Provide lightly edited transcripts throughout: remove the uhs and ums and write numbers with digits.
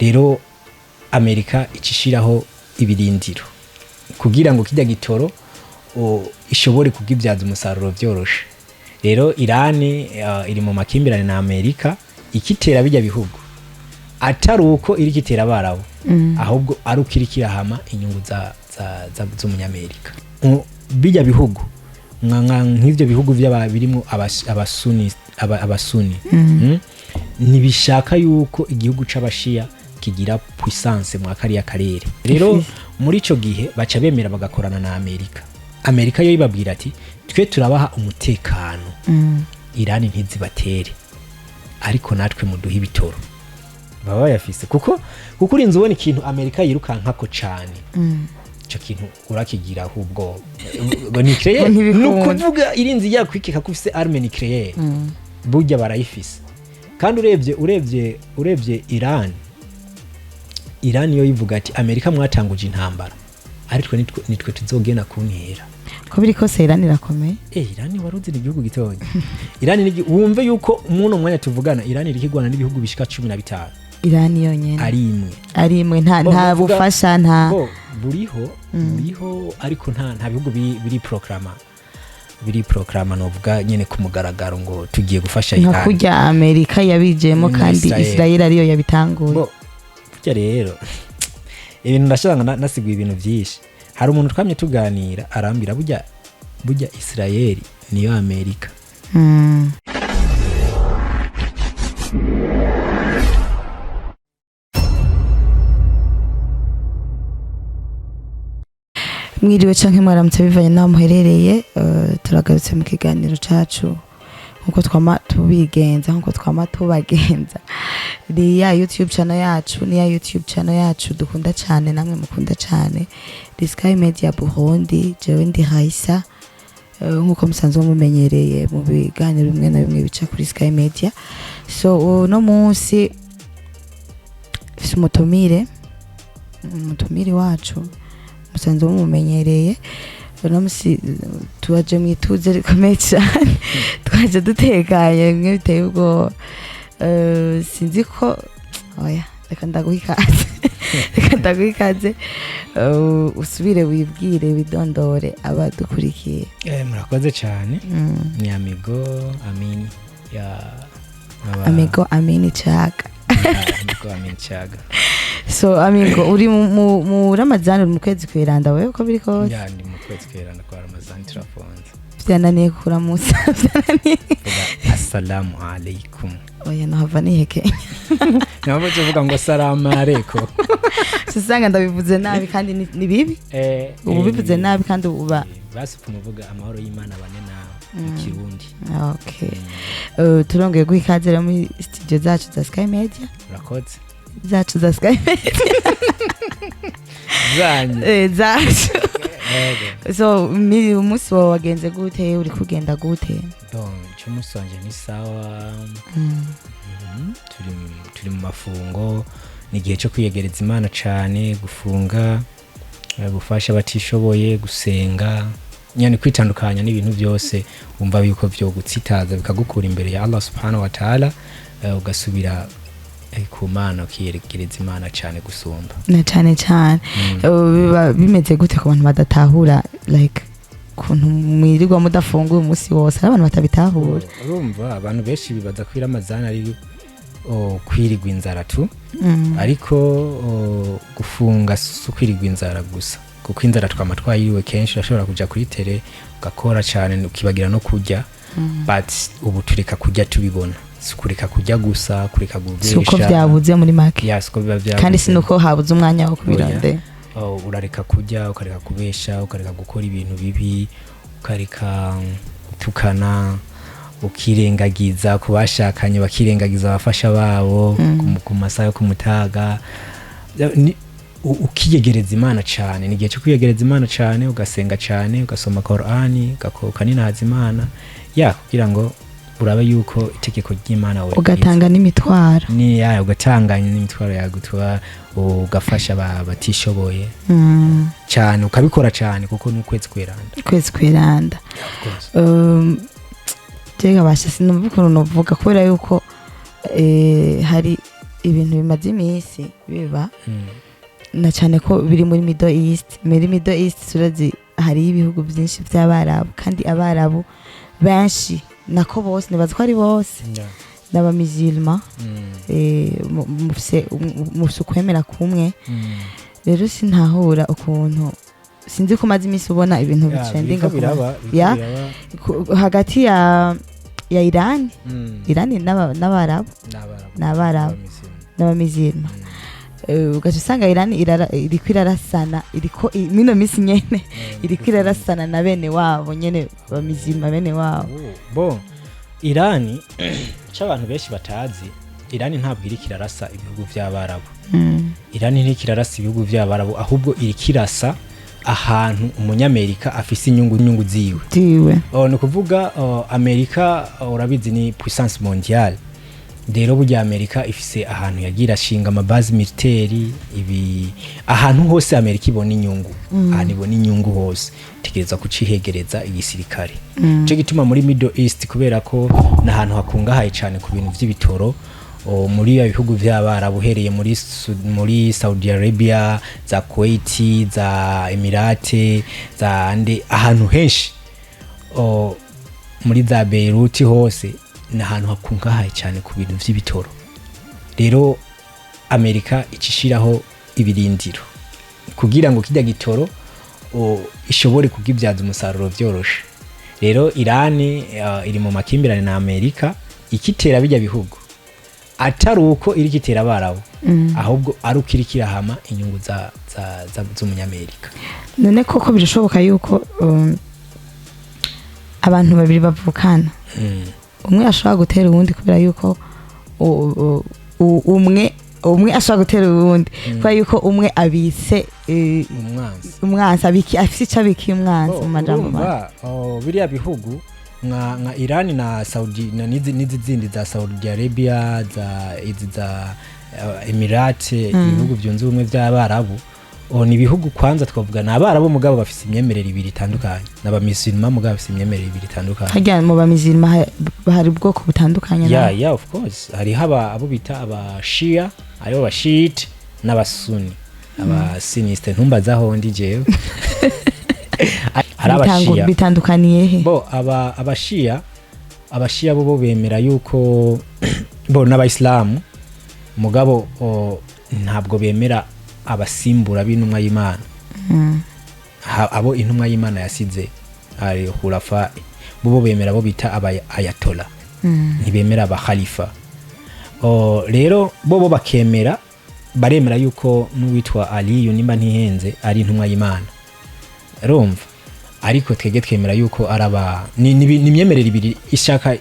Rero Amerika icishiraho ibirindiro kugira ngo kijya gitoro ishobore kugibyaza umusaruro vyoroshe. Rero Irani iri mu makimbirane na Amerika, ikitera bijya bihugu atari uko iri kitera abarabu, ahubwo ari uko iri kirahama inyungu z'umunyamerika. Bijya bihugu nk'ivyo bihugu birimo abasuni, abasuni. Ntibishaka yuko igihugu c'abashiya kigira puissance mwa kariya karere. Rero muri ico gihe baca bemera bagakorana na Amerika. Amerika yo ibabwira ati twe turabaha umutekano, Irani ntizibatere, ariko natwe muduhe ibitoro. Baba bayafise, kuko urinze ubona ikintu Amerika yirukankako cane, ico kintu urakigira ahubwo ngo nucléaire. Ntibikunda. Ni ukuvuga irinze yakwikeka ko ufise arme nucléaire, burya barayifise. Kandi urebye Iran yo yivuga ati Amerika mwatanguje intambara, ariko nitwe tuzogena kuntera. Ko biri kose Iran irakomeye. Iran waruzi ni igihugu gitonya. Iran wumve yuko muno mwanya tuvugana Iran iri kigwana n'ibihugu bishika 15. Iran yonyene? Ari imwe. Ari imwe, nta Bo, nta nukuvuga- bufasha, nta bo buriho ariko nta bihugu biri proclama, novuga nyene ku mugaragaro ngo tugiye gufasha nka Iran. kurya Amerika yabijemo Na kandi Israel. Israel ariyo yabitanguye. Bo burya rero ibintu ndashaka nasiguye ibintu byinshi. Hari umuntu twamye tuganira arambwira burya Israel niyo Amerika. Mwiriwe canke mwaramutse bivanye n'aho muherereye. Turagarutse mu kiganiro cacu nkuko twama tubigenza, nkuko twama tubagenza. Ni ya YouTube channel yacu, ni ya YouTube channel yacu dukunda cane, namwe mukunda cane, ni Sky Media Burundi. Jewe ndi Raisa, nkuko musanzwe mumenyereye mu biganiro bimwe na bimwe bica kuri Sky Media. So uno munsi mfise umutumire wacu musanzwe mumumenyereye. Uno munsi tuwaje mu ituze rikomeye cyane, twaje dutekanye bimwe biteye ubwoba. Sinzi ko, oya, reka ndaguha ikaze, reka ndaguha ikaze. Usubire wibwire, widondore abadukurikiye. Murakoze cyane. Ni Amigo Amini ya Amigo Amini Chaka. Ya, Amigo Amini Chaga. So Amigo, uri mu Ramazani, uri mu kwezi kweranda wewe, uko biri kose? Ya, ndi mu kwezi kweranda kwa Ramazani, turafunze. Vyananiye kuramutsa, vyananiye. Vuga assalamu alaikum. Oya, nohava nihekenya. Nabo tuvuga ngo salamu alaikum. Usanga ndabivuze nabi kandi ni bibi. Ubu bivuze nabi kandi uba Basi umuvuga amahoro y'Imana bane nawe mu Kirundi. Okay. Turongeye guha ikaze rero muri studio zacu za Sky Media. Murakoze. Zacu za Sky Media. Zanyu. Zacu. Yego. So umunsi wawe wagenze gute? Uri kugenda gute? Bon, cy'umunsi wanje ni sawa. Turi mu mafungo, ni igihe cyo kwiyegereza Imana cyane, gufunga, gufasha abatishoboye, gusenga, yani kwitandukanya n'ibintu byose wumva yuko byo gutsitaza bikagukura imbere ya Allah subhanahu wa ta'ala, ugasubira ku Mana, ukiyegereza Imana cyane gusumba. Na cane cane. Biba bimeze gute ku bantu badatahura, like kuntu mwirirwa mudafunguye umunsi wose? Hari abantu batabitahura. Urumva abantu benshi bibaza ko Ramazani ari kwirigwa inzara tu. Ariko gufunga si ukwirigwa inzara gusa, kuko inzara twama twayiriwe kenshi. Urashobora kuja kuri tele ugakora cyane ukibagira no kurya. But ubu tureka kurya tubibona, si ukureka kurya gusa, kureka Si uko gubesha. vyabuze muri make. Ya, siko biba vyabuze. Kandi si nuko habuze umwanya wo kubirondera. Oh, urareka kurya, ukareka kubesha, ukareka gukora ibintu bibi, ukareka gutukana, ukirengagiza ku bashakanye, bakirengagiza abafasha babo ku masaha yo kumutaga. Ukiyegereza Imana cyane. Ni igihe cyo kwiyegereza Imana cyane, ugasenga cyane, ugasoma Korani, ukaninaza Imana ya kugira ngo urabe yuko itegeko ry'Imana we Ugatanga n'imitwaro. Ni ya, ugatanga n'imitwaro yagutuba, ugafasha batishoboye cyane, ukabikora cyane kuko ni ukwezi kweranda. Kwezi kweranda. Jega basha sinumva ukuntu novuga kubera yuko hari Ibintu bimaze iminsi biba, na cyane ko biri muri Middle East. Muri Middle East turazi hariyo ibihugu byinshi by'Abarabu, kandi Abarabu benshi, nako bose, nibaza ko ari bose, n'abamizilma. Mufise ukwemera kumwe. Rero sintahura ukuntu, sinzi ko umaze iminsi ubona ibintu bitrendinga biriko biraba, biriko biraba. Hagati ya Irani, Irani n'Abarabu. N'Abarabu. N'Abarabu. N'abamizilma. N'abamizilma. Ugaca usanga Irani iriko irarasana, iriko mino minsi nyene iriko irarasana na bene wabo nyene, bamizilma bene wabo. Oh, bon, Irani, icyo abantu benshi batazi, Irani ntabwo iriko irarasa ibihugu by'Abarabu. Irani ntiriko irarasa ibihugu by'Abarabu, ahubwo iriko irasa ahantu umunyamerika afise inyungu ziwe. Diwe. Oh, ni ukuvuga, oh, Amerika, oh, urabizi ni puissance mondiale. Rero burya Amerika ifise ahantu yagiye irashinga ama bases militaires, ibi ahantu hose Amerika ibona inyungu, ahantu ibona inyungu hose itegereza kucihegereza igisirikare. Nico gituma muri Middle East, kubera ko ni ahantu hakungahaye cyane ku bintu by'ibitoro, o, muri ya bihugu by'Abarabu, uhereye muri Saudi Arabia, za Kuwait, za Emirate, za ande, ahantu henshi, o, muri za Beirut hose, ni ahantu hakungahaye cyane ku bintu by'ibitoro. Rero Amerika icishiraho ibirindiro kugira ngo kijya gitoro, o, ishobore kukibyaza umusaruro vyoroshe. Rero Irani iri mu makimbirane na Amerika, ikitera bijya bihugu atari uko iri kitera Abarabu, ahubwo ari uko iri kirahama inyungu za z'umunyamerika. None koko birashoboka yuko abantu babiri bavukana, umwe ashobora gutera uwundi kubera yuko umwe ashobora gutera uwundi kubera yuko umwe abitse umwanzi? Umwansi afise ico abikiye umwansi, mu majambo make. Urumva, oh, biriya bihugu nka Iran na Saudi na n'izi zindi za Saudi Arabia, za izi za Emirate, ibihugu byunze ubumwe by'Abarabu, oh, ni ibihugu kwanza twavuga ni Abarabu, mugabo bafise imyemerere ibiri itandukanye, n'abamisilima mugabo bafise imyemerere ibiri itandukanye. Harya mu bamizirima hari ubwoko butandukanye? Yeah, yeah, of course. Hariho abo bita Abashia, hariho Abashite n'Abasuni, Abasiniste. Ntumbaze aho ndi jewe. Hari Abashia. Bitandukaniye he? Bo aba Abashia bo bemera yuko bo n'Abayisilamu, mugabo ntabwo bemera abasimbura b'intumwa y'Imana. Abo intumwa y'Imana yasize ari khulafa, bo bemera bo bita aba ayatola, ntibemera aba khalifa. Rero bo bakemera, baremera yuko n'uwitwa Aliyu, nimba ntihenze, ari intumwa y'Imana, urumva? Ariko twebwe twemera yuko araba ni imyemerere ibiri ishaka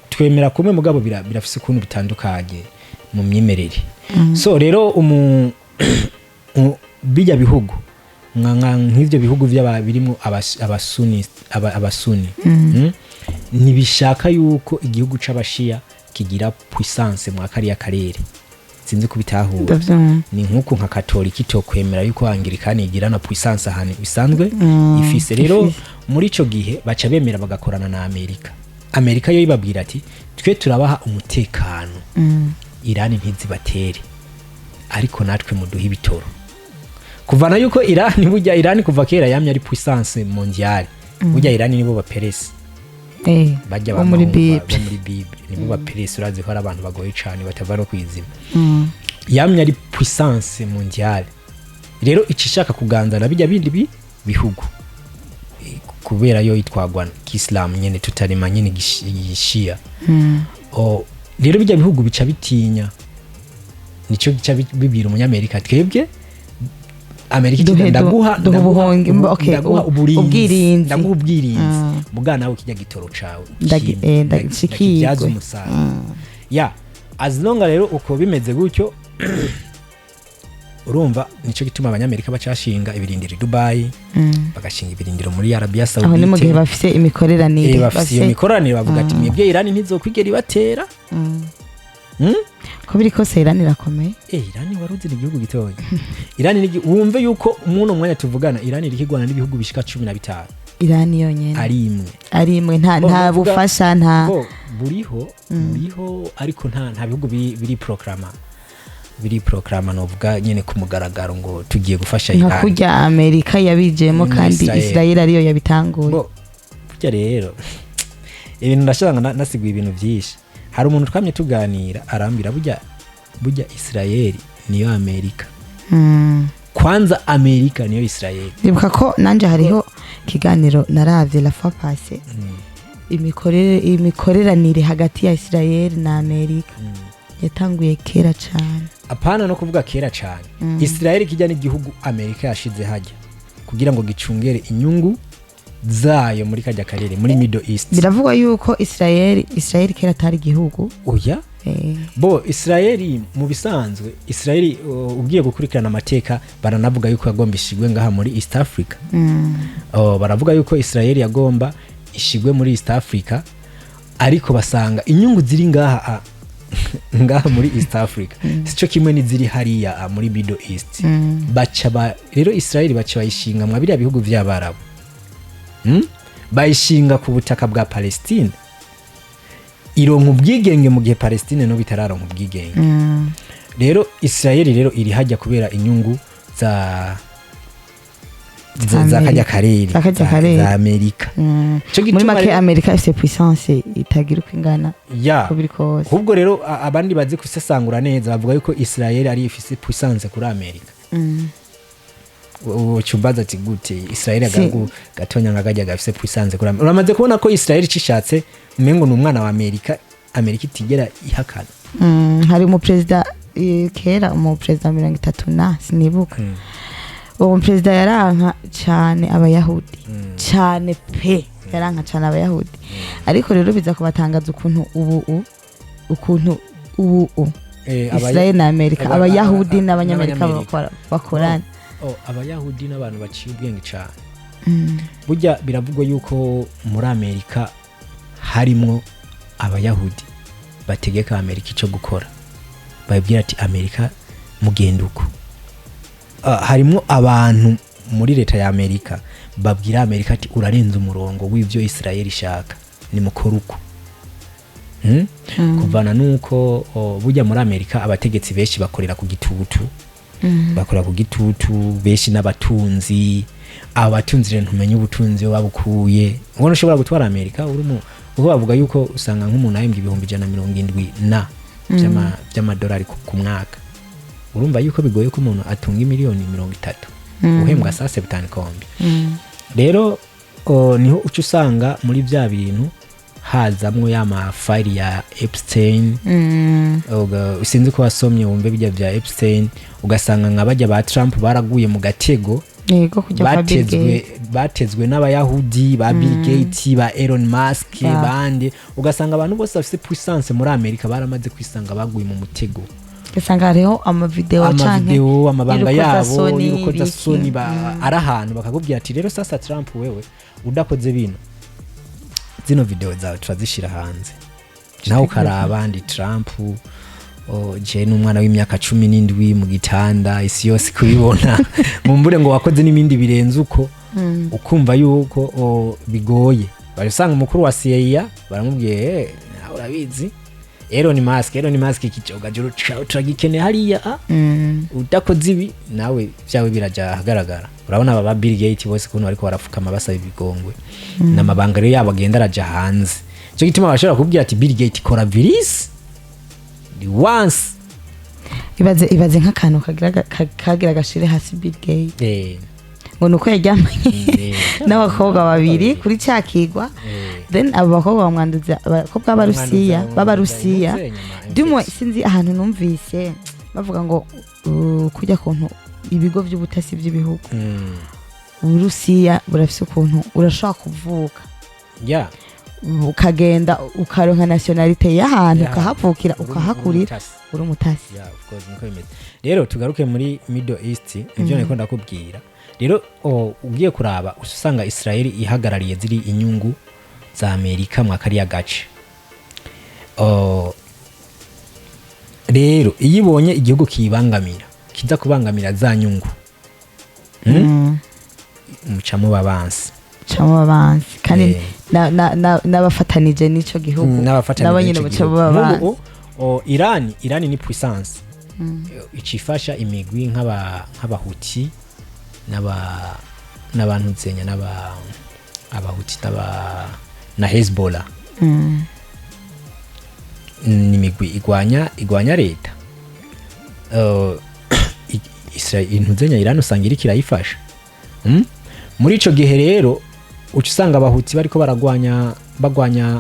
twemera kumwe, mugabo birafise ukuntu bitandukanye mu myemerere. So rero bijya bihugu nk'ivyo bihugu by'aba birimo Abasuni, Abasuni, ntibishaka yuko igihugu c'Abashiya kigira puissance mu kariya karere. Sinzi kubitahura. Ndavyumva. Ni nk'uku nka Katolika itokwemera yuko Anglikani igira na puissance ahantu bisanzwe ifise. Rero ifise. muri ico gihe baca bemera bagakorana na Amerika. Amerika yo ibabwira ati: "Twe turabaha umutekano, Irani ntizibatere, ariko natwe muduhe ibitoro." Kuvana yuko Irani, burya Irani kuva kera yamye ari puissance mondiale. Burya Irani nibo baperesi bajya bo muri bamahumba, Bible. Bo muri Bible nibo baperesi. Urazi ko ari abantu bagoye cane, batava no kwizima. Yamye ari puissance mondiale. Rero icishaka kuganzana bijya bindi bihugu. Kubera yo itwagwa kisilamu nyene, tutarema nyene gishia. O, rero bijya bihugu bica bitinya, nico gica bibwira umunyamerika: "Twebwe Amerika ndaguha duhe ndaguha okay, ndaguha uburinzi, ubwirinzi. Ndaguha ubwirinzi, muga nawe kijya gitoro cawe kimpe, ndagishikirwe. ndakibyaza umusaruro." Ya, as long rero uko bimeze gutyo, urumva nico gituma abanyamerika bacashinga ibirindiro i Dubai, bagashinga ibirindiro muri Arabia Aho ni mu gihe Saudite. bafise imikoreranire. Bafise iyo mikoranire, bavuga ati: "Mwebwe Irani ntizokwigera ibatera." Ko biri kose Irani irakomeye. Irani waruzi ni igihugu gitoya. Irani wumve yuko muno mwanya tuvugana Irani iriko igwana n'ibihugu bishika 15. Irani yonyene? Ari imwe. Ari imwe, nta Bo, nta bufasha, nta bo buriho, ariko nta bihugu biri proclama. Biriproclama, novuga nyene ku mugaragaro ngo tugiye gufasha Nka Iran. Kurya Amerika yabijemo Na kandi Israel. Israel ariyo yabitanguye. Bo burya rero ibintu ndashaka nasiguye ibintu byinshi. Hari umuntu twamye tuganira arambwira burya Israel niyo Amerika. Kwanza Amerika niyo Israel. Ndibuka ko nanje hariho ikiganiro naravye la fois passée, imikoreranire hagati ya Israel na Amerika yatanguye kera cane. Apana no kuvuga kera cyane. Israel kijya n'igihugu Amerika yashize hajya kugira ngo gicungere inyungu zayo muri kajya karere, muri Middle East. Biravugwa yuko Israel kera atari igihugu. Oya. Bo Israeli mu bisanzwe, Israeli ugiye gukurikirana amateka, baranavuga yuko yagomba ishigwe ngaha muri East Africa. Oh, baravuga yuko Israeli yagomba ishigwe muri East Africa, ariko basanga inyungu ziri ngaha ngaha muri East Africa sico kimwe n'iziri hariya muri Middle East. Baca rero Israeli baca bayishinga mwa biriya bihugu vy'Abarabu. Bayishinga ku butaka bwa Palestine, ironka ubwigenge mu gihe Palestine no bitararonka ubwigenge. Rero Israeli rero iri hajya kubera inyungu za Amerika. kajya karere. Za kajya karere. Za Amerika. Ico Muri gituma make, rero- Amerika ifite puissance itagira uko ingana, ya uko biri kose. Ahubwo rero abandi bazi gusesangura neza bavuga yuko Israel ari ifise puissance kuri Amerika. Ucumbaza ati gute Israel agahugu gatonya nka kajya gafise puissance kuri Amerika? Uramaze kubona ko Israel cishatse umengo ni umwana wa Amerika, Amerika itigera ihakana. Hari umuperezida kera, umuperezida 30 na sinibuka. Uwo muperezida yaranka cyane Abayahudi cyane pe, yaranka cyane Abayahudi. Ariko rero biza kubatangaza ukuntu ubu Israel na Amerika, Abayahudi n'Abanyamerika n'Abanyamerika. bakorana. Oh, Abayahudi n'abantu baciye ubwenge cyane. Burya biravugwa yuko muri Amerika harimwo Abayahudi bategeka Amerika icyo gukora, babwira ati: "Amerika, mugenda uko." Ah, harimwo abantu muri leta ya Amerika babwira Amerika ati: "Urarenze umurongo w'ibyo Israel ishaka, nimukore uko." Kuvana nuko burya muri Amerika abategetsi benshi bakorera ku gitutu, bakorera ku gitutu benshi n'abatunzi. Abo batunzi rero ntumenye ubutunzi iyo babukuye. Ubona ushobora gutwara Amerika uri mu, kuko bavuga yuko usanga nk'umuntu ahembwa 170,000 na by'amadolari ku mwaka. Urumva yuko bigoye ko umuntu atunga miliyoni 30 uhembwa sa septante kombi. Rero niho uca usanga muri bya bintu hazamwo ya mafayili ya Epstein. Sinzi ko wasomye wumve bijya bya Epstein, ugasanga nka bajya ba Trump baraguye mu gatego. Yego, kujya kwa Bill Batezwe, Gates. batezwe n'Abayahudi ba Bill Gates, ba Elon Musk, bande. Ugasanga abantu bose bafite puissance muri Amerika baramaze kwisanga baguye mu mutego. Ugasanga hariho amavideo canke Amavideo, amabanga yabo y'urukozasoni, y'urukozasoni ibiki. Ari ahantu bakakubwira ati: "Rero sasa Trump, wewe udakoze bino, zino video zawe turazishira hanze." Nawe ukaraba ndi Trump, je n'umwana w'imyaka 17 mu gitanda, isi yose kubibona, mumbure ngo wakoze n'ibindi birenze uko. Ukumva yuko bigoye. Bari usanga umukuru wa CIA baramubwiye: "Eh, nawe urabizi Elon Musk, Elon Musk ikicogajuru turagikeneye hariya, ah." Udakoze ibi nawe byawe birajya ahagaragara. Urabona aba ba Bill Gates bose ukuntu bariko barapfukama basaba ibigongwe, n'amabanga rero yabo agenda araja hanze. Icyo gituma bashobora kubwira ati: "Bill Gates, kora virus once." Ibaze nk'akantu kagira gashire hasi Bill Gates, ngo nuko yaryamanye n'abakobwa babiri kuri cya kigwa. Then abo bakobwa bamwanduza, abakobwa b'Abarusiya, Bamwanduza b'Abarusiya. inyama, Dumwe infection. Sinzi ahantu numvise bavuga ngo kujya kuntu ibigo by'ubutasi by'ibihugu, Uburusiya burafise ukuntu urashobora kuvuka ukagenda ukaronka nationalité y'ahantu, ukahavukira, ukahakurira, Uri umutasi. Uri umutasi. Yeah, of course, niko bimeze. Rero tugaruke muri Middle East, nivyo nariko ndakubwira. Rero ugiye kuraba uca usanga Israel ihagarariye ziri inyungu za Amerika mwa kariya gace. Rero iyo ibonye igihugu kiyibangamira, kiza kubangamira za nyungu, muca muba bansi. Camo abansi kandi n'abafatanije n'ico gihugu N'abafatanije nabo nyine n'ico muca gihugu. muba abansi. Nk'ubu, Iran ni puissance. Icifasha imigwi nk'abahuti n'abantu nzenya n'aba abahuti n'aba na Hezbollah. Ni imigwi igwanya leta. Intuzenya Iran usanga iriko irayifasha. Muri ico gihe rero uca usanga abahuti bariko baragwanya,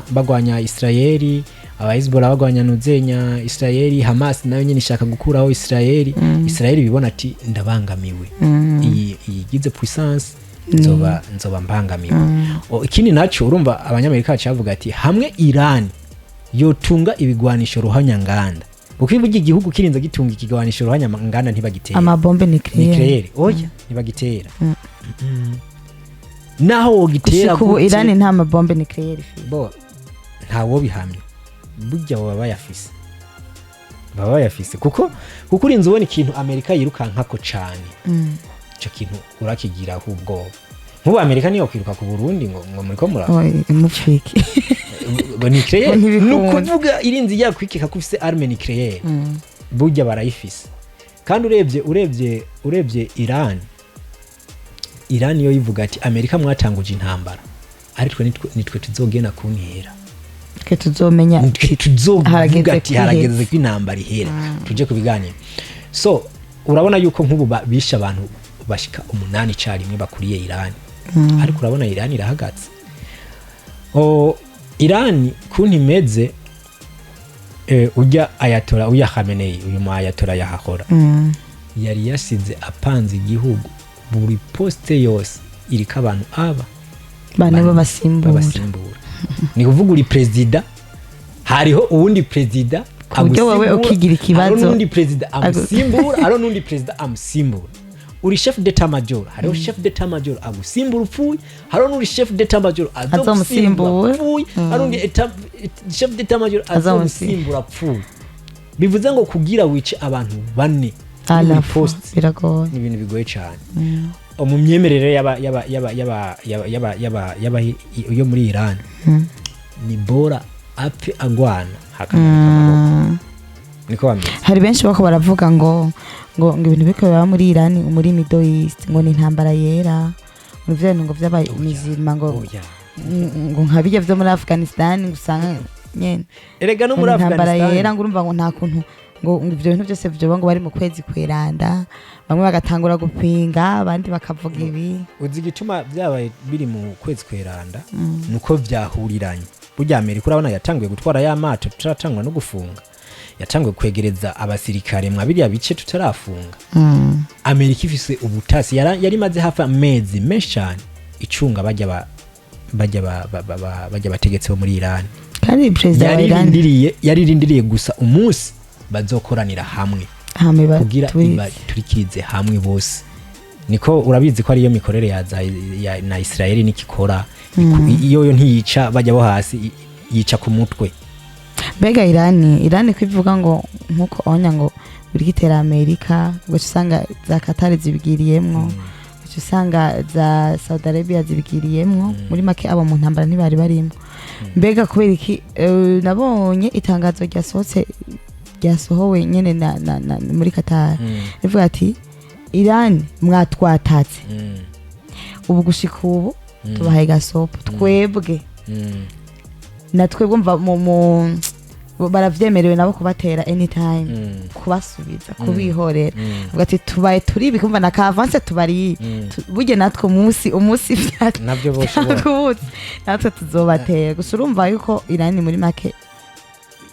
bagwanya Israeli, aba Hezbollah bagwanya nuzenya Israeli, Hamas nayo nyine ishaka gukuraho Israeli. Israeli bibona ati ndabangamiwe, iyi igize puissance nzoba mbangamiwe. Ikindi naco, urumva abanyamerika baca ati hamwe Iran yotunga ibigwanisho ruhanyanganda, kuko iyo burya igihugu kirinze gitunga ikigwanisho ruhanyanganda ntibagitera. Amabombe nucléaire. Nucléaire, oya, ntibagitera. Naho wogitera Gushika ubu gute, Iran nta mabombe nucléaire ifite. Bo ntawo bihamya, burya baba bayafise, baba bayafise, kuko urinze ubona ikintu Amerika yirukankako cane, ico kintu urakigiraho ubwoba. Nk'ubu Amerika niyo kwiruka ku Burundi ngo muriko mura Oya, mupfike. Ngo nucléaire. Ngo Ni ntibikunda. ukuvuga irinze yakwikeka ko ufise arme nucléaire, burya barayifise. Kandi urebye Iran yo yivuga ati Amerika mwatanguje intambara, ariko nitwe tuzogenda kuntera. Twe tuzomenya. Nitwe tuzovuga Harageze ati kwihera. Harageze ko intambara ihera, tuje ku biganiro. So urabona yuko nk'ubu bishe abantu bashika 8 icarimwe bakuriye Iran, ariko urabona Iran irahagaze. O Iran kuntu imeze, ujya Ayatollah, ujya Khamenei, uyu mu Ayatollah yahahora, yari yasize apanze igihugu, buri poste yose iriko abantu aba bane babasimbura. Babasimbura. Ni kuvuga uri perezida, hariho uwundi perezida Ku buryo wowe agusimbura, ukigira ikibazo. hariho n'uwundi perezida amusimbura, hariho n'uwundi perezida amusimbura. Uri chef d'état major, hariho chef d'état major agusimbura upfuye, hariho n'undi chef d'état major azogusimbura Azomusimbura. upfuye, hariho n'undi chef d'état major azomusimbura apfuye. Bivuze ngo kugira wice abantu bane À la muri fois, poste biragoye. ni ibintu bigoye cyane. Mu myemerere y'aba yo muri Iran, ni bora apfe agwana hakamanika amaboko, niko bameze. Hari benshi bako baravuga ngo ibintu biriko biba muri Iran, muri Middle East, ngo ni intambara yera, ngo ivyo bintu ngo vy'abamizirima, ngo Oya. ngo nka bijya vyo muri Afghanistan, ngo usanga nyene Erega no ngo muri ni intambara Afghanistan yera, ngo urumva ngo nta kuntu ngo ivyo bintu byose vyoba ngo bari mu kwezi kweranda, bamwe bagatangura gupinga, abandi bakavuga ibi. Uzi igituma byabaye biri mu kwezi kweranda? Nuko vyahuriranye. Burya Amerika urabona yatanguye gutwara ya mato tutaratangwa no gufunga, yatanguye kwegereza abasirikare mwa biriya bice tutarafunga. Amerika ifise ubutasi, yari imaze hafi amezi menshi cyane icunga bajya bajya bategetsi bo muri Iran. Kandi perezida wa Iran Yaririndiriye gusa umunsi bazokoranira hamwe hame kugira batwite. Ibaturikirize hamwe bose. Niko urabizi ko ariyo mikorere ya, na Israeli nikikora. Iyo yo ntiyica bajya bo hasi, yica ku mutwe. Mbega Irani kwivuga ngo nkuko onya ngo buri gitera Amerika, ngo usanga za Qatar zibigiriyemwo, uca usanga za Saudi Arabia zibigiriyemwo, muri make abo mu ntambara ntibari barimo. Mbega kubera iki? Nabonye itangazo ryasohotse, ryasohowe nyene na muri Qatar, rivuga ati Iran mwatwatatse, ubu gushika ubu tubahaye gasopo twebwe, na twebwe mva mu baravyemerewe nabo kubatera anytime, kubasubiza, kubihorera. Avuga ati tubaye turibi kumva na ka avance tubariye. Burya natwe umunsi nabyo boshobora byakubutse natwe tuzobatera. Gusa urumva yuko Irani muri make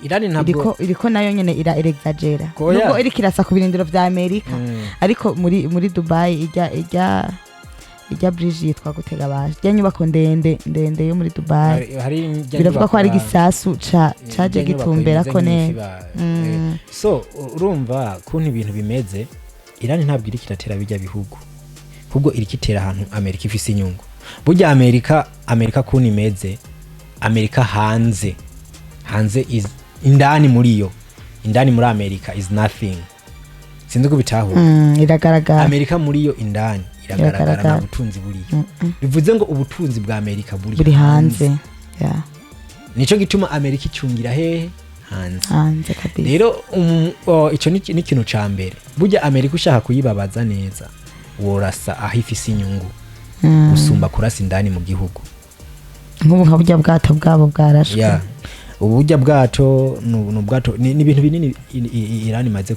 Irani ntabwo iriko nayo nyene ira exagera, Koya. nubwo iriko irasa ku birindiro vya Amerika, ariko muri Dubai ijya bridge yitwa gutega basha, ijya nyubako ndende ndende yo muri Dubai, hari ijya biravuga ko hari nyubako igisasu caje ijya nyubako gitumberako imeze nk'ifi neza. So urumva kuntu ibintu bimeze, Irani ntabwo iriko iratera bijya bihugu, ahubwo iriko itera ahantu Amerika ifise inyungu. Burya Amerika kuntu imeze, Amerika hanze is indani muri yo, indani muri Amerika is nothing. Sinzi ko bitahura. Iragaragara. Amerika muri yo indani iragaragara. Iragaragara. Nta butunzi buriyo. Bivuze ngo ubutunzi bwa Amerika buri buri hanze. Yeah. Nico gituma Amerika icungira hehe? Hanze. Hanze kabisa. Rero ico ni ikintu ca mbere. Burya Amerika ushaka kuyibabaza neza, worasa aho ifise inyungu gusumba kurasa indani mu gihugu. Nk'ubu nka burya bwato bwabo bwarashwe. Ya, uburya bwato ni ubwato, ni ibintu binini Iran imaze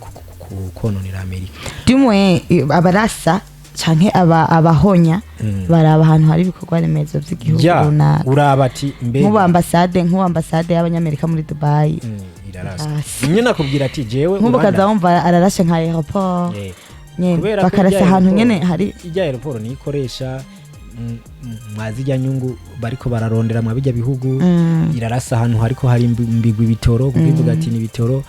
kononera Amerika. Dumwe abarasa canke abahonya baraba ahantu hari ibikorwa remezo vy'igihugu runaka. Uraba ati mbega Nk'ubu ambasade y'Abanyamerika muri Dubai iraraswa. Hasi. Nyine nakubwira ati jewe Nk'ubu Rwanda- ukaza wumva ararashe nka aéroport nyene, Kubera ko bakarasa irya ahantu aéroport- nyene hari ijya aéroport niyo ikoresha mwazijya nyungu bariko bararondera mwa bijya bihugu. Irarasa ahantu hariko hari imbigwi, ibitoro, kuko ivuga ati ni ibitoro.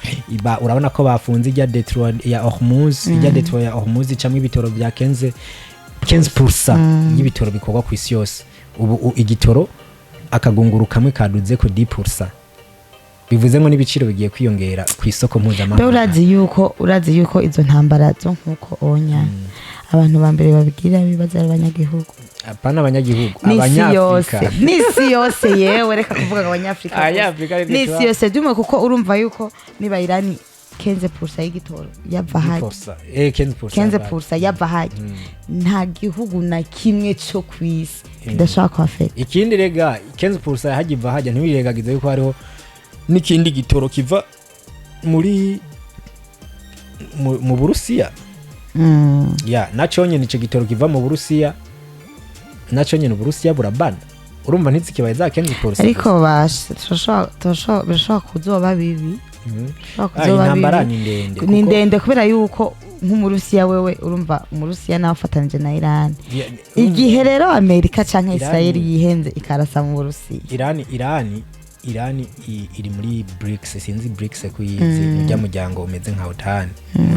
Urabona ko bafunze ijya détroit ya Hormuz. Ijya détroit ya Hormuz icamwo ibitoro bya 15% y'ibitoro bikorwa ku isi yose. Ubu igitoro akagunguru kamwe kaduze ku 10%, bivuze ngo n'ibiciro bigiye kwiyongera ku isoko Mbe mpuzamahanga. Urazi yuko izo ntambara zo nkuko onya abantu ba mbere babigira bibaza ari abanyagihugu. Apana abanyagihugu, N'isi yose. Abanyafrika. N'isi yose yewe, reka kuvuga ngo Abanyafrika gusa. Abanyafrika ariko N'isi yose dumwe, kuko urumva yuko niba Irani 15% y'igitoro yava hajya, 10%, 15%. 15% yava hajya, nta gihugu na kimwe cyo ku isi kidashobora kuhafeta. Ikindi rega, 15% hagiva hajya, ntiwirengagize yuko hariho n'ikindi gitoro kiva muri mu Burusiya. Ya, naco nyene ico gitoro kiva mu Burusiya, naco nyene Uburusiya burabana. Urumva ntizikibaye za 15%. Ariko basha birashobora kuzoba bibi. Birashobora kuzoba Intambara bibi. ni ndende. Ni ndende kubera yuko nk'Umurusiya, wewe urumva Umurusiya nawe afatanije na Iran. Igihe rero Amerika canke Israel yihenze ikarasa mu Burusiya, Irani iri muri BRICS. Sinzi BRICS kuyizi, ujya muryango umeze nka OTAN.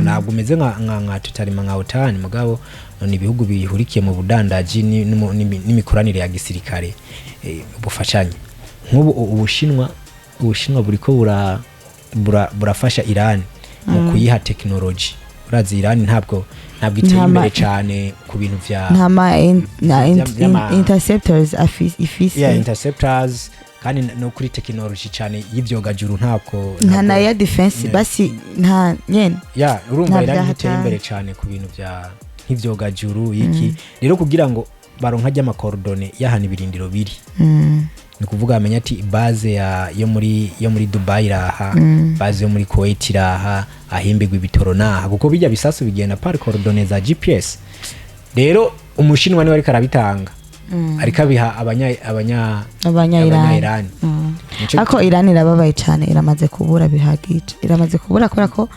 Ntabwo umeze nka totalement nka OTAN, mugabo ni ibihugu bihurikiye mu budandaji n'imikoranire ya gisirikare, bufashanye. Nk'ubu Ubushinwa buriko burafasha Iran mu kuyiha technology. Urazi Iran ntabwo iteye imbere cyane ku bintu vya nta ma interceptors ifise. Yeah, interceptors, kandi no kuri technology cyane y'ivyogajuru ntabwo Nta na air defense. Basi nta nyene. Ya, urumva Nta Iran vyahatari. iteye imbere cyane ku bintu vya nk'ivyogajuru iki. Rero kugira ngo baronka ajya coordonnées y'ahantu ibirindiro biri, ni ukuvuga bamenya ati base ya yo muri Dubai iraha, base yo muri Kuwait iraha, ahimbirwa ibitoro naha, kuko bijya bisasu bigenda par coordonnées za GPS. Rero Umushinwa niwe ariko arabitanga, ariko abiha abanya Abanya-Iran. Abanya-Iran. Ariko Iran irababaye cyane, iramaze kubura bihagije, iramaze kubura kubera ko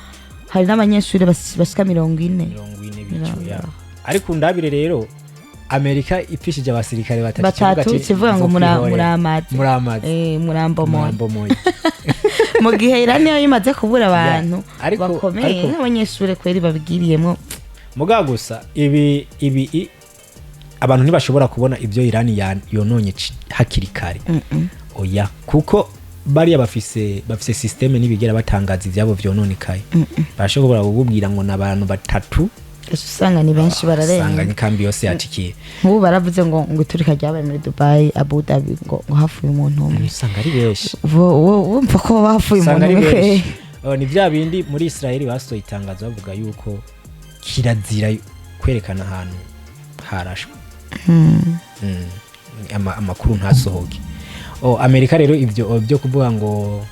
hari n'abanyeshuri bashika 40. 40 bico ya. Ariko ndabire rero, Amerika ipfishije abasirikare batatu, Batatu, kivuga ati, kivuga ngo "Nzokwihorera." Muramaze. Muramaze. Murambomoye. Murambomoye. Mu gihe Iran yo imaze kubura abantu bakomeye nk'abanyeshuri kweri babigiriyemo. Mugabo gusa ibi abantu ntibashobora kubona ibyo Iran yononye hakiri kare. Oya, kuko bariya bafise système, ntibigera batangaza ivyabo vyononekaye. Barashobora kukubwira ngo ni abantu batatu, Ese usanga ni benshi, usanga bararenga. n'ikambi yose yatikiye. Nk'ubu baravuze ngo iturika ryabaye muri Dubai, Abu Dhabi, ngo hapfuye umuntu umwe. Usanga ari benshi. Wumva ko bapfuye Usanga umuntu ari umwe benshi. kweri. Oh, ni bya bindi muri Israel basohoye itangazo bavuga yuko kirazira kwerekana ahantu harashwe. Amakuru ntasohoke. Oh, Amerika rero ibyo byo kuvuga ngo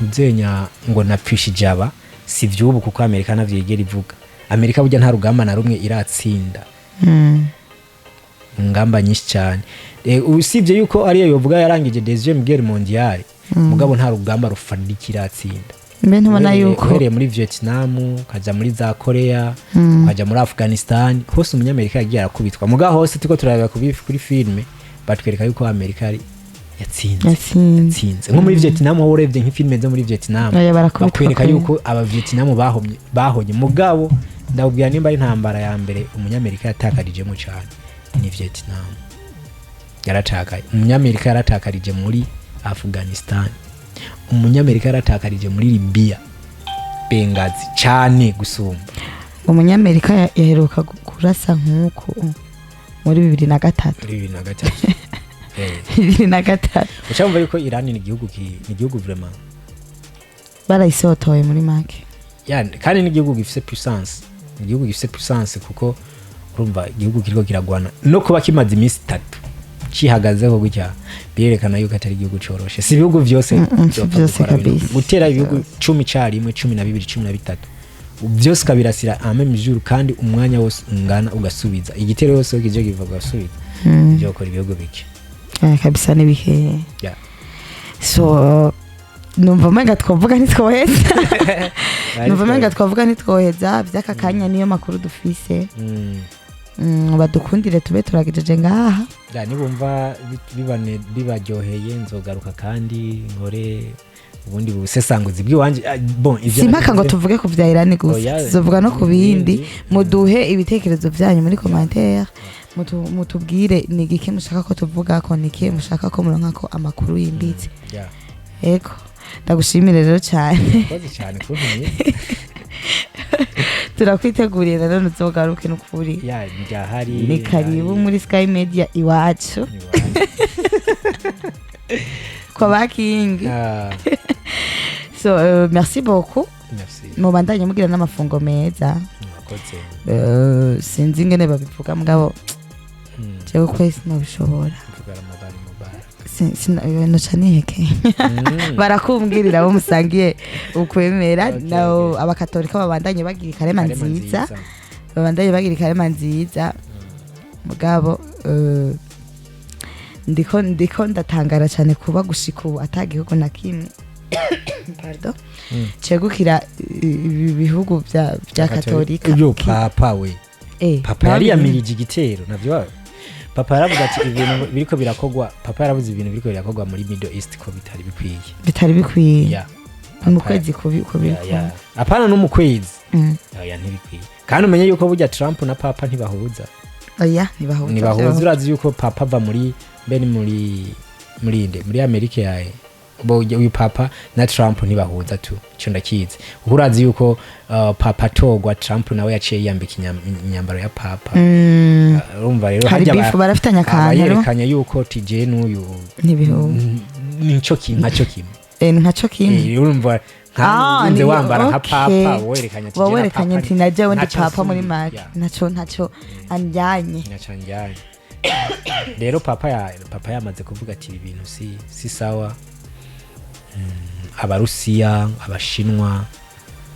ntuzenya ngo napfishije aba, si vy'ubu, kuko Amerika navyo yigera ivuga. Amerika burya nta rugamba na rumwe iratsinda ngamba nyinshi cyane. Usibye yuko ariyo yovuga yarangije deuxième guerre mondiale, mugabo nta rugamba rufatika iratsinda. Mbe ntubona yuko Uhereye muri Vietnam, ukaja muri za Korea, ukaja muri Afghanistan, hose Umunyamerika yagiye arakubitwa. Mugabo hose turiko turareba kuri filme, batwereka yuko Amerika yari yatsinze. Yatsinze. Yatsinze. Nko muri Vietnam, wowe urebye nk'ifilme zo muri Vietnam, Oya, barakubitwa bakwereka kweri. yuko aba Vietnam bahomye, bahonye. Mugabo ndababwira, nimba ari intambara ya mbere Umunyamerika yatakarijemo cyane ni Vietnam. Yaratakaye, Umunyamerika yaratakarije muri Afghanistan, Umunyamerika yaratakarije muri Libya, Benghazi, cyane gusumba. Umunyamerika yaheruka kurasa nk'uko muri 2003. Muri 2003. 2023. Uca wumva yuko Irani ni igihugu ni igihugu vraiment. Barayisotoye muri make. Ya, kandi ni igihugu gifise puissance, ni igihugu gifise puissance, kuko urumva igihugu kiriko kiragwana no kuba kimaze iminsi 3 cihagazeho gutya, birerekana yuko atari igihugu coroshe. Si ibihugu vyose Si vyopfa vyose gukora bino. kabisa. Gutera ibihugu 10 carimwe, 12, 13, byose ukabirasira en même jour, kandi umwanya wose ungana, ugasubiza igitero yose kije kiva, ugasubiza, byokora ibihugu bike. Kabisa ni bikeya. So numva umenga twavuga ntitwoheza, numva umenga twavuga ntitwoheza. Vy'aka kanya niyo makuru dufise. Badukundire tube turagejeje ngaha. Ya, nibumva bibaryoheye, nzogaruka kandi nkore ubundi busesanguzi bw'iwanje. Ah, bon, ivyo Si impaka ngo nabivuze- tuvuge ku vya Irani gusa, Oya, tuzovuga no ku bindi. ibindi. Muduhe ibitekerezo vyanyu muri commentaire, mutubwire ni igiki mushaka ko tuvuga ko, ni ikihe mushaka ko muronka ko amakuru yimbitse. Ego, ndagushimire rero cyane. Murakoze cyane kuntumye. Turakwiteguriye nanone uzogaruke n'ukuri. Ya, ndahari. Ni karibu muri Sky Media iwacu. Iwacu. Kwa bakingi. Ah, so merci beaucoup. Merci. Mubandanye mugira n'amafungo meza. Murakoze. Sinzi ingene babivuga mugabo jewe kwezi nobishobora. Mvuga Ramadhan Mubarak. Noca niheke. Barakumbwirira abo musangiye ukwemera. Nabo abakatolika babandanye bagira ikarema Karema nziza, babandanye bagira ikarema nziza. Mugabo ndiko ndatangara cyane kuba gushika ubu ata gihugu na kimwe, pardon, cegukira ibi bihugu vya katolika. Uyo papa we, papa nawe yariyamirije igitero navyo. Papa yaravuze ati ibintu biriko birakogwa, papa yaravuze ibintu biriko birakogwa muri Middle East ko bitari bikwiye. Bitari bikwiye. Mu kwezi kubi kubi. Ya. Apana no mu kwezi. Oya, ntibikwiye. Kandi umenye yuko burya Trump na papa ntibahuza. Oya, ntibahuza. Ntibahuza. Urazi yuko papa ava muri mbe ni muri inde, muri Amerika yaye. Bo uyu papa na Trump ntibahuza tu, ico ndakizi, kuko urazi yuko papa atogwa, Trump nawe yaciye yiyambika inyambaro ya papa. Urumva rero Hari harya beef, barafitanye aba akantu. yerekanye yuko tije n'uyu ntibihuza. Nico kimwe, nkaco kimwe. Nkaco kimwe. Urumva Ah, nka wambara nka okay. papa, werekanye ati uba je na werekanye papa nti na jewe ndi ntaco papa muri nsumbi. make. Ya. Ntaco anjyanye. Ntaco anjyanye. Rero papa yamaze kuvuga ati ibi bintu si sawa. Abarusiya, abashinwa,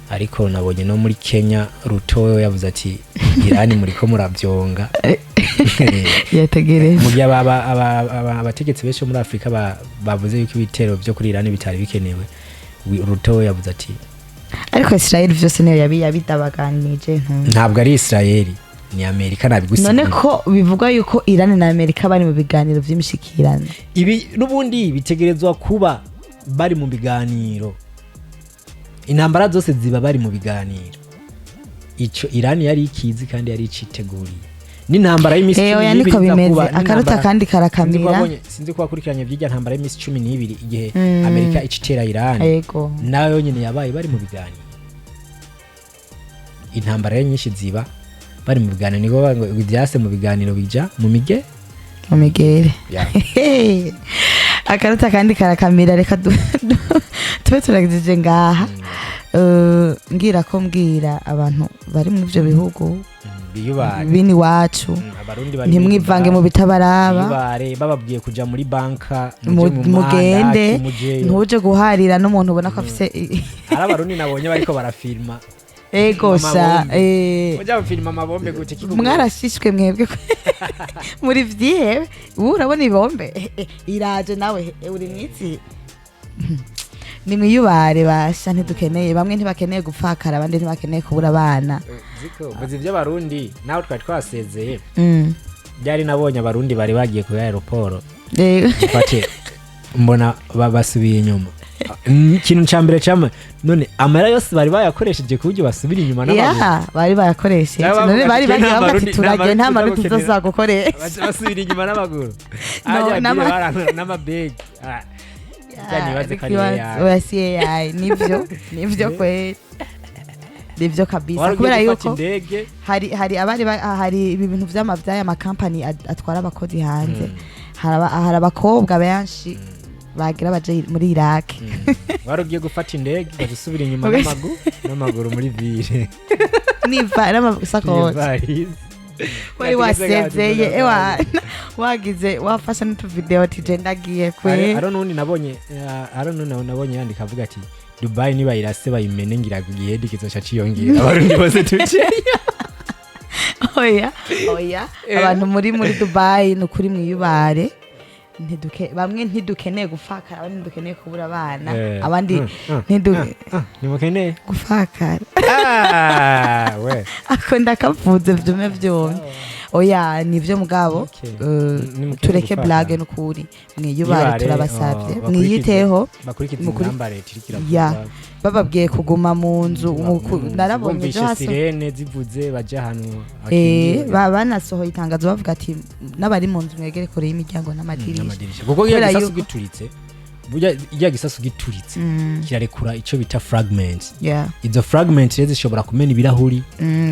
ariko nabonye no muri Kenya Ruto we yavuze ati Irani muriko muravyonga. Yategereje. Mu gihe abategetsi benshi bo muri Afurika bavuze yuko ibitero vyo kuri Irani bitari bikenewe, Ruto we yavuze ati Ariko Israel vyose niyo yabidabaganije. Ntabwo ari Israeli, ni Amerika nabigusigiye. None ko bivugwa yuko Iran na Amerika bari mu biganiro vy'imishikirano? Ibi n'ubundi bitegerezwa kuba bari mu biganiro. Intambara zose ziba bari mu biganiro. Ico Irani yari ikizi kandi yari iciteguriye n'intambara y'iminsi Oya, 12 niko iza bimeze. kuba, Akaruta kandi sinzi ko karakamira. Sinzi ko wakurikiranye vy'irya ntambara y'iminsi 12 igihe Amerika icitera Irani, nayo nyene yabaye bari mu biganiro. Intambara rero nyinshi ziba bari mu biganiro, niko bavuga ngo ivyase mu biganiro bija mu mige. Mu migere. Ya. Akaruta kandi karakamira. Reka tube turagejeje ngaha. Ngira ko mbwira abantu bari mu ivyo bihugu Biyubare. bini iwacu, Abarundi bari muri ntimwivange mu Dubai. bitabaraba. Biyubare, bababwiye kuja muri banka, muje mu mugende. mandati, mujeyo. Ntuje guharira n'umuntu ubona ko afise Hari abarundi nabonye bariko barafilma ego sha. Amabombe. Muja gufilma amabombe gute kikubwira? Mwarashishwe mwebwe muri vyihebe. Ubu urabona ibombe, iraje nawe, uri mwitsi. Nimwiyubare basha, ntidukeneye, bamwe ntibakeneye gupfakara, abandi ntibakeneye kubura abana. Ziko vuze ivy'abarundi nawe twari twasezeye. Byari nabonye abarundi bari bagiye ku aéroport, mfate mbona basubiye inyuma. Ikintu ca mbere cama none amara yose bari bayakoresheje ku buryo basubira inyuma n'amaguru. Ya, bari bayakoresheje. Nabo None bavuga bari ati, bagiye "Nta bavuga ati Marundi- turagiye, nta nta marundi Marundi tuzosubira gukoresha." Baca basubira inyuma n'amaguru. No, Ajya n'amabegi. Ah, burya nibaze ko ari AI. Oya, si AI, nivyo, nivyo kweli, nivyo kabisa. Wari ugiye Kubera gufata yuko indege. hari abari hari ibi bintu vy'ama vy'aya makampani atwara abakozi hanze. Hari abakobwa benshi bagira baje muri Iraq. Wari ugiye gufata indege, ugaca usubira inyuma n'amaguru muri ville. Niva n'amasakoshi. N'ivarisi. Wari wasezeye, ewa, wagize wafashe n'utuvideo ati je ndagiye kwe. Haro n'undi nabonye yandika avuga ati Dubai nibayirase bayimene, ngira igihedi kizoca ciyongera, Abarundi bose tuceyo. Oya, oya, abantu muri Dubai, ni ukuri mwiyubare. Ntiduke bamwe ntidukeneye gupfakara, abandi ntidukeneye kubura abana, abandi ntidu Ntimukeneye gupfakara. Ah, we. Ako ndakavuze vyume vyumye. Oya, nivyo mugabo. Nimukeneye tureke gupfakara. Blague, nukuri mwiyubare. Mwiyubare, Turabasavye, oh, mwiyiteho. Bakurikize ingamba leta iriko iravuga. Ya, bababwiye kuguma mu nzu, narabonye ejo Bumvishe haso sirene zivuze, baje ahantu hakingiwe. Banasohoye itangazo bavuga ati n'abari mu nzu mwegere kure y'imiryango n'amadirisha. N'amadirisha, kuko iyo Kubera gisasu yuko gituritse, burya iyo gisasu gituritse kirarekura icyo bita fragments. Izo fragments rero zishobora kumena ibirahuri.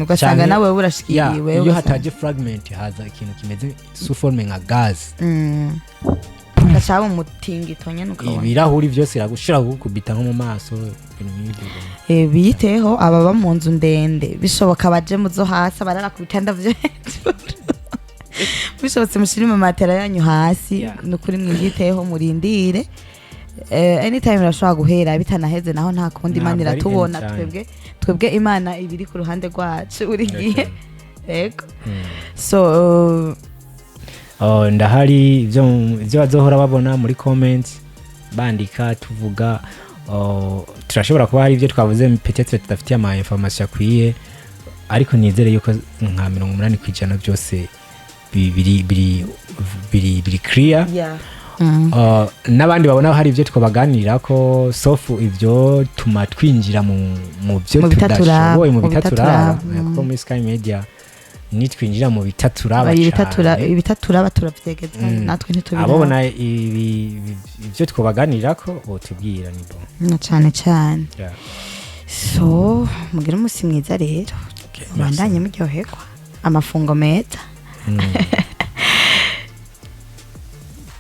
Ugasanga nawe Ya, urashikiriwe. iyo ugasanga hataje fragment, haza ikintu kimeze sous forme nka gaz. Gaca haba umutingito nyene ukabona. Ibirahuri byose iragushobora kugukubita nko mu maso, ibintu nk'ibyo. Biyiteho ababa mu nzu ndende, bishoboka baje mu zo hasi, abarara ku bitanda vyo hejuru, bishobotse mushire mu matera yanyu hasi. Ni ukuri mwiyiteho, murindire. Anytime irashobora guhera, bitanaheze naho nta kundi, Imana Ntabwo ari iratubona. anytime. Twebwe Imana iba iri ku ruhande rwacu buri gihe, yego. So Oh, ndahari. Ibyo bazohora babona muri comments bandika tuvuga, oh, turashobora kuba hari ibyo twavuze peut-être tudafitiye ama information akwiye, ariko nizere yuko nka 80% byose biri clear. N'abandi babona hari ibyo twabaganirira ko sauf ibyo tuma twinjira mu byo Mu bitaturaba, tudashoboye, mu mu bitaturaba, bitaturaba, kuko muri Sky Media nitwinjira mu bitaturaba ibitatura cane. Ibitaturaba turavyegeza, natwe ntitubiraba. Ababona ibyo twabaganirira ko botubwira, ni bon. Na cane cane. So mugire umunsi mwiza rero. Okay, mubandanye muryoherwa, amafungo meza.